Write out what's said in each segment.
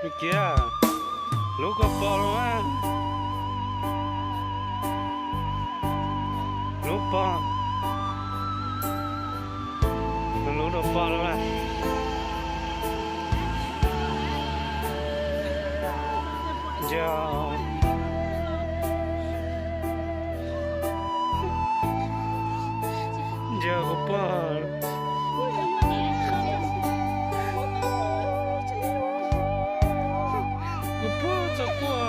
Kiag, hlub koj pog los mas. Hlub pog, hlub rau pog los mas. Ntsia, ntsia kuv pog, kuv pog txog kuaj.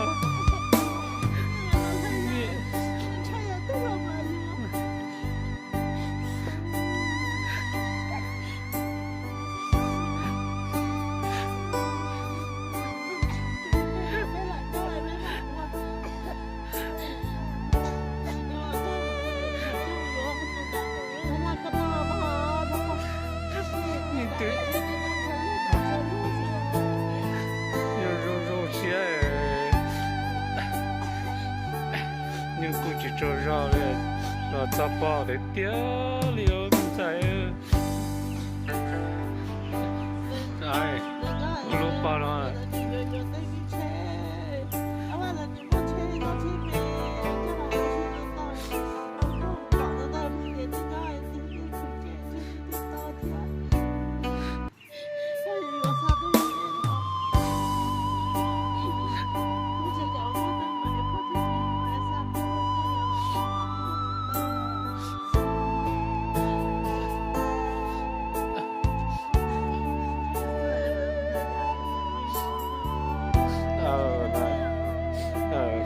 Zoo zoo siab, yeej kuj tsis tsaug zog li, los txog pog tiag tiag li me ntxhais. Hlub pog no.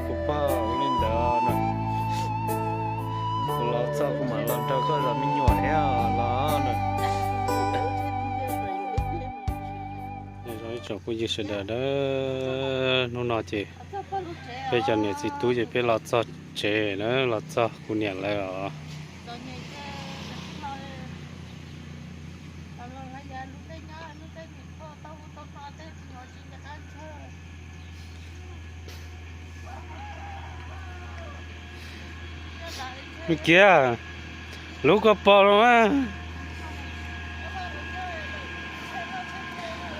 Kuv pog ua li ntawd na, kuv los txog kuv mam los nrog koj zov me nyuam thiab los na. Ib tsoom phooj ywg sawv daws, hnub no ces peb cov niam txiv tub ces peb los txog tsev na, los txog kuv niam lawv os. Kiag, hlub koj pog los mas.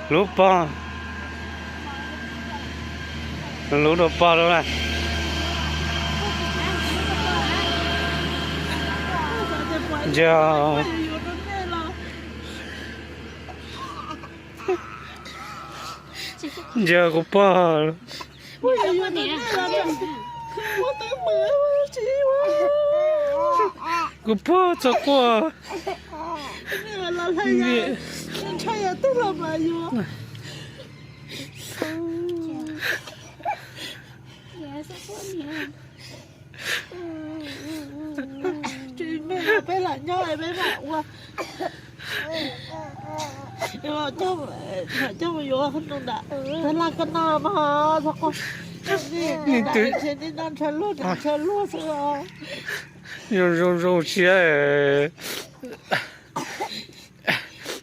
Hlub pog, hlub rau pog los mas. Ntsia, ntsia kuv pog. Kuv pog txog kuaj. Tsis me, peb lam nyob peb mam ua. Coj mus yuav nram tab laj koj noj mog. Ntshe nej noj ntshaw luag ntshaw luag xwb os. Zoo zoo siab,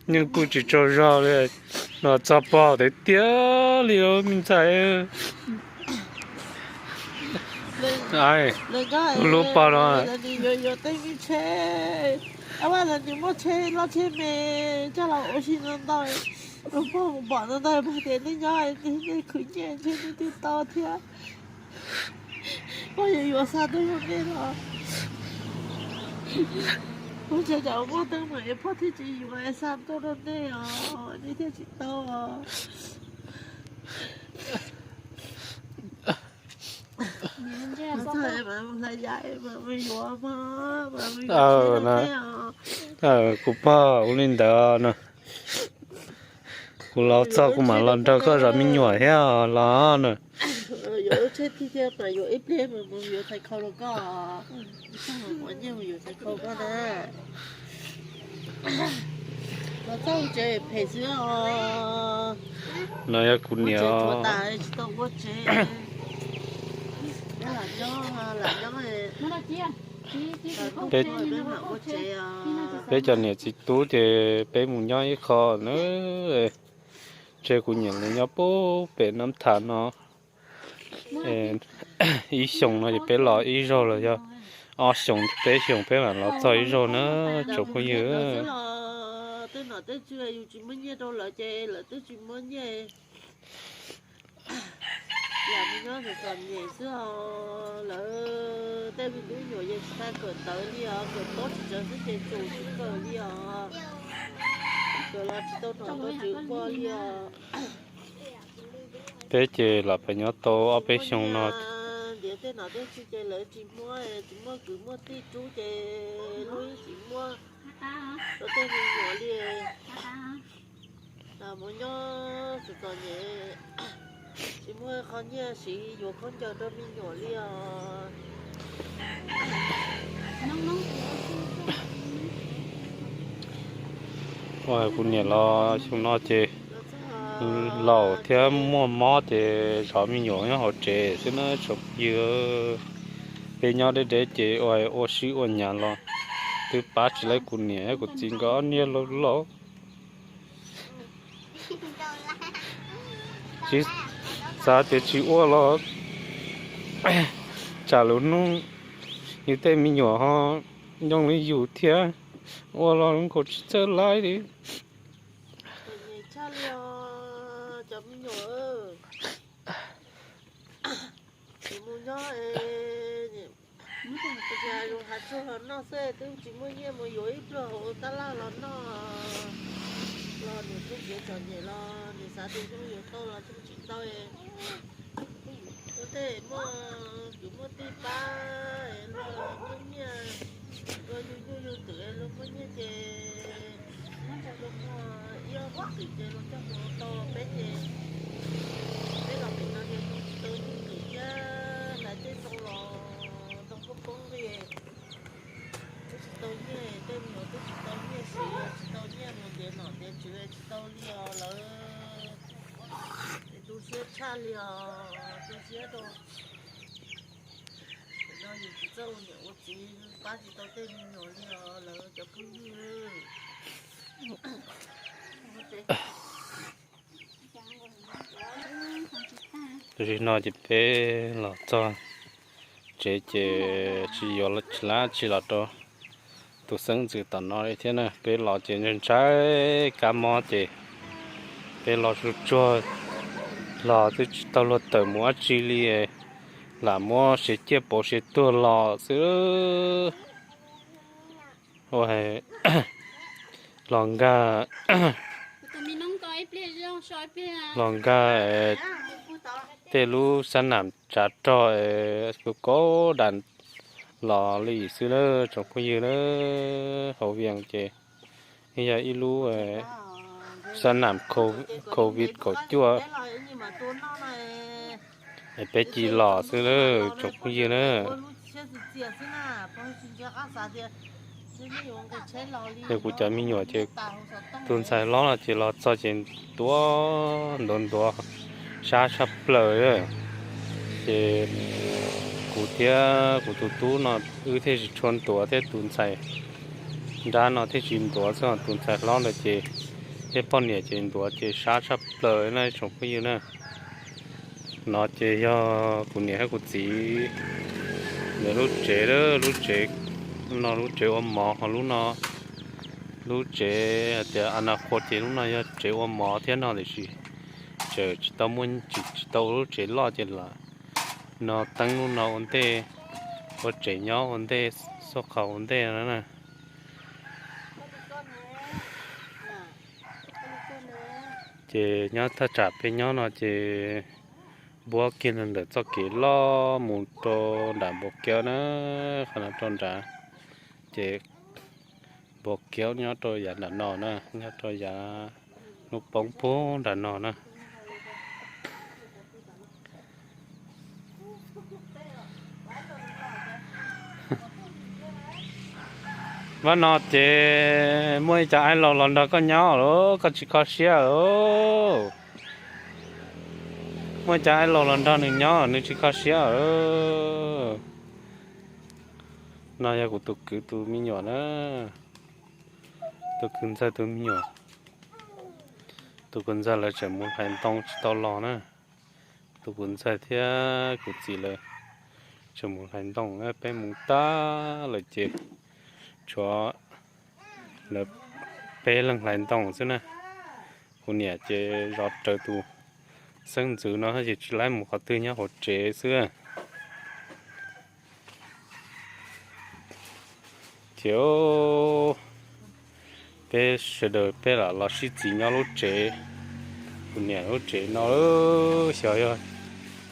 yeej kuj tsis tsaug zog li, los txog pog tiag tiag li me ntxhais. Lub pog no. Nws yuav yuav tej me tsheb, a, nws muaj tsheb loj tsheb me coj los ua si no ntau. Lub pog mus pom no ntau, pog tias nej nyob nej khwv nyiaj ntshe nej twb tau thiab. Pog yuav yuav xa tuaj rau nej los, pog tseem muaj teeb meem es pog thiaj tsis yuav xa tuaj rau nej os, nej thiaj tsis tau os. Kuv pog ua li ntawd no. Kuv los txog kuv mam los nrog koj zov me nyuam thiab los na. Yuav lub tsheb thiaj mas yuav ib pliag mus yuav txhais khau rau koj. Ua nyiaj mus yuav txhais khau koj na. Los txog tsev phem xwb os. No yog kuv niam. Tsis tau ua tsev. Peb cov niam txiv tub ces peb mus nyob ib qho na. Ntshe kuv niam lawv nyob pem Nab Tham no. Ib xyoos no ces peb los ib zaug los yog ob xyoos peb xyoos peb mam los txog ib zaug na tsoom phooj ywg. Tej nom tej tswv yus tsis muaj nyiaj rau lawv ces lawv twb tsis muaj nyiaj. Yam li nyob txom txom nyem xwb os, lawv tej me tub me nyuam yeej tsis tau kawm ntawv li os, kawm paub tsis tsawg xwb ces tsum tsis kawm li os, kawm los tsis tau nom tau tswv ua li os. Peb ces los peb nyob tau ob peb xyoo no, ntiav tej nom tej tswv ces lawv tsis muaj, tsis muaj kwv muaj tij rub ces lub tsis muaj rau tej me nyuam li. Mus nyob txom txom nyem, tsis muaj qhov nyiaj siv yuav khaub ncaws rau me nyuam li os. Ua kuv niam los xyoo no ces laus thiab muaj mob ces zov me nyuam nyob hauv tsev xwb na tsoom phooj ywg. Peb nyob deb deb ces ua, ua sib ua nyav los twb pab tsis laib kuv niam kuv txiv nkawd ob niag laus laus. Tsis xav tias tsis ua los tsam lwm hnub yus tej me nyuam ho yooj li yus thiab, ua los nkaus tsis txawj laib li. Txom nyem tshaj li os cov me nyuam. Tsis mus nyob, mus tsuag los noj xwb twb tsis muaj nyiaj mus yuav ib pluag hauv tab laj los noj. Los nws kuj txiav txom nyem los nws xav tias zoo yuav tau los zoo tsis tau. Luag tej muaj kwv muaj tij pab, luag muaj nyiaj, luag yug nyuj yug twm luag muaj nyiaj ces luag muaj ib ob tug twm ces luag coj mus tau. Peb ces peb los pem no ces tsis tau nyuj twm thiab, hlais tej ntoo los ntoo poob poob li, twb tsis tau nyiaj, tej me nyuam twb tsis tau nyiaj siv, tsis tau nyiaj mus ntiav nom ntiav tswv tsis tau li os lawv. Es tu siab tshaj li os, tu siab rau. Tam no yus tsis txawj ua niam ua txiv pab tsis tau tej me nyuam li os lawv cov phooj ywg. Tam sim no ces peb los txog tsev ces tsis yuav tsis lav tsis los rau tus xeeb ntxwv tom no li thiab na. Peb los ces ntshai kab mob ces peb los tsuag tsuag, los twb tsis tau luag tawm mus dab tsi li, lam muab siav ciaj pauv siav tuag los xwb. Ua los nkag, los nkag tej lub sab nam tsav rog kaub kaub dam los li xwb na tsoom phooj ywg na. Hauv Vias ces yog ib lub sab nam covid kaum cuaj es peb cia li los xwb na tsoom phooj ywg na. Yog kuv cov me nyuam ces tus ntxhais hlob no ces los txog ces ntuav ntuav ntuav sab tshaj plaws. Ces kuv thiab kuv tus tub no wb thiaj tsis tshua ntuav thiab tus ntxhais nrab no thiaj tsis ntuav xwb, tus ntxhais hlob ntawd ces thiab poj niam ces ntuav ces sab tshaj plaws na tsoom phooj ywg na. No ces yog kuv niam thiab kuv txiv lawv lub tsev, lub tsev no lub tsev ua mov ho lub no lub tsev hais tias a na qhua ces lub no yog tsev ua mov thiab no tiam sis tseem tsis tau muaj tsis tsis tau ua lub tsev loj ces lam no teeb lub no ua ntej, ua tsev nyob ua ntej xub qhov ua ntej no na. Ces nyob thaj tsam peb nyob no ces npuab kiag ntawm txoj kev loj mus rau nram Npau Kiaub na, qhov no rau nrad. Ces Npau Kiaub nyob rau yav nram no na, nyob rau yav hnub poob puag nram no na. Vaj no ces muaj ib co aib laus los nrog koj nyob lawm, koj tsis kho siab lawm. Muaj ib co aib laus los nrog nws nyob, nws tsis kho siab lawm. No yog kuv tus kwv tus me nyuam na, tus kwv ntxawg tus me nyuam. Tus kwv ntxawg lawv tseem mus hlais ntoo tsis tau los na. Tus kwv ntxawg thiab kuv txiv lawv tseem mus hlais ntoo, peb mus tag lawm ces tshuav lawv peb leeg hlais ntoo xwb na. Kuv niam ces zov raws tus Xeeb ntxwv no ces tsis laib mus qhov twg, nyob hauv tsev xwb. Ces peb sawv daws peb lam los sib txiv nyob lub tsev, kuv niam lub tsev no. Xyov yog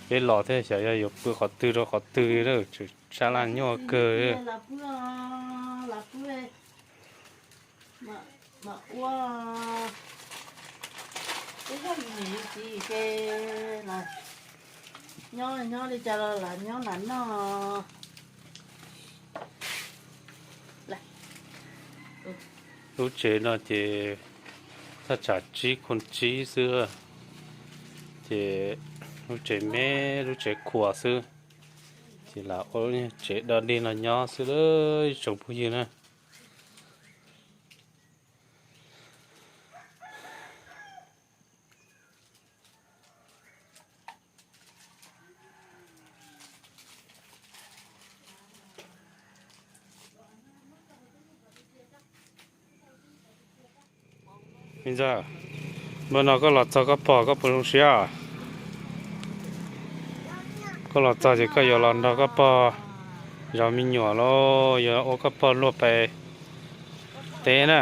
peb los thiab xyov yog yuav pw qhov twg rau qhov twg, sab laj nyuaj kawg. Nyob li cas los lam nyob lam noj. Lub tsev no ces thaj tsam tsib khon tsib xwb, ces lub tsev me, lub tsev khuam xwb, ces lam ua tsev dog dig no nyob xwb ib tsoom phooj ywg na. Me ntxawg, npaj no koj los txog koj pog koj puas zoo siab? Koj los txog ces koj yuav los nrog koj pog zov me nyuam los yuav ua koj pog luag pais teb na,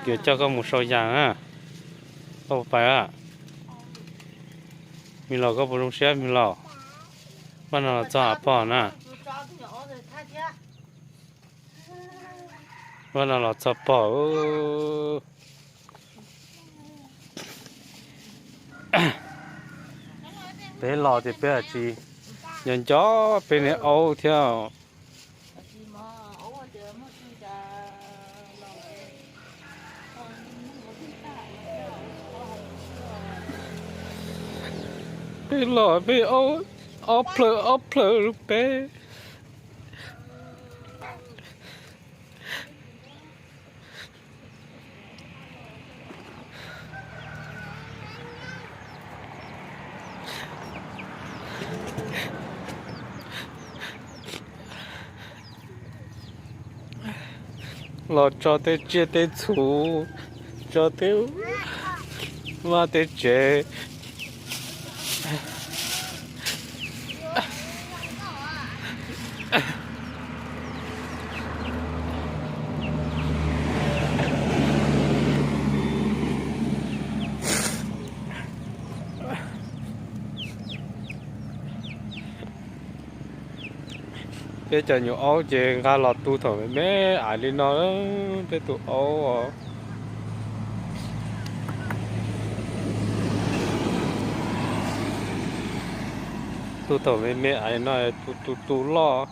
yuav coj koj mus sau yas na. Koj puas pais a? Me laus koj puas zoo siab me laus? Npaj no los txog pog na. Npaj no los txog pog. Peb los ces peb tsis nco nco peb niag aub thiab. Peb los peb aub, ob plhaw ob plhaw rau peb. Los tso tej tsiaj tej txhu, tso tej vaj tej tsev. Peb cov nyuam aub ces nqa los tu thaum me me aiv li no, peb tus aub os. Tu thaum me me aiv no, tu tu tu loj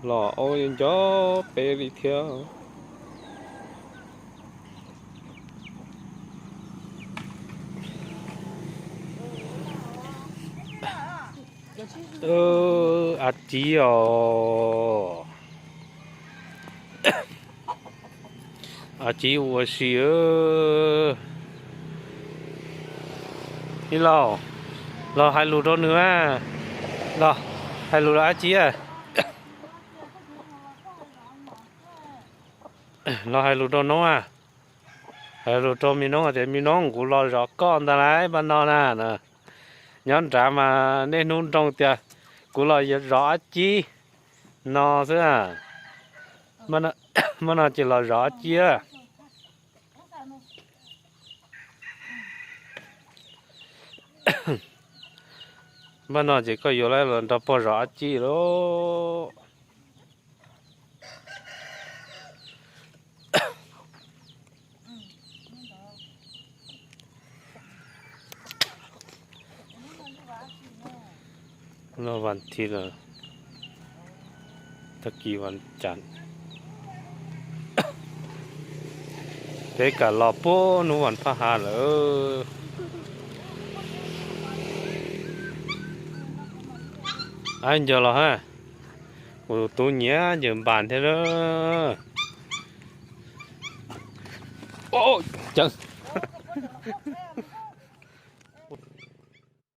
los aub nco peb li thiab. Ab tsi os, ab tsi ua si. Ib laus, los hais lus rau nws, los hais lus rau ab tsi. Los hais lus rau noob, hais lus rau me noob tias me noob, kuv los zov koj ntag lauj, npaj no na. Nyob nrad mas niaj hnub nroo tias kuv los zov ab tsi no xwb. Npaj no ces los zov ab tsi. Npaj no ces koj yuav los nrog pog zov ab tsi lauj. Noj vas thiv lawm, tag kis vas cas, peb kam los puag hnub vas phaj ha lawm. Ab, nco los ha, kuv tus tub nyiam ncaws npas thiab lawm. Cawv,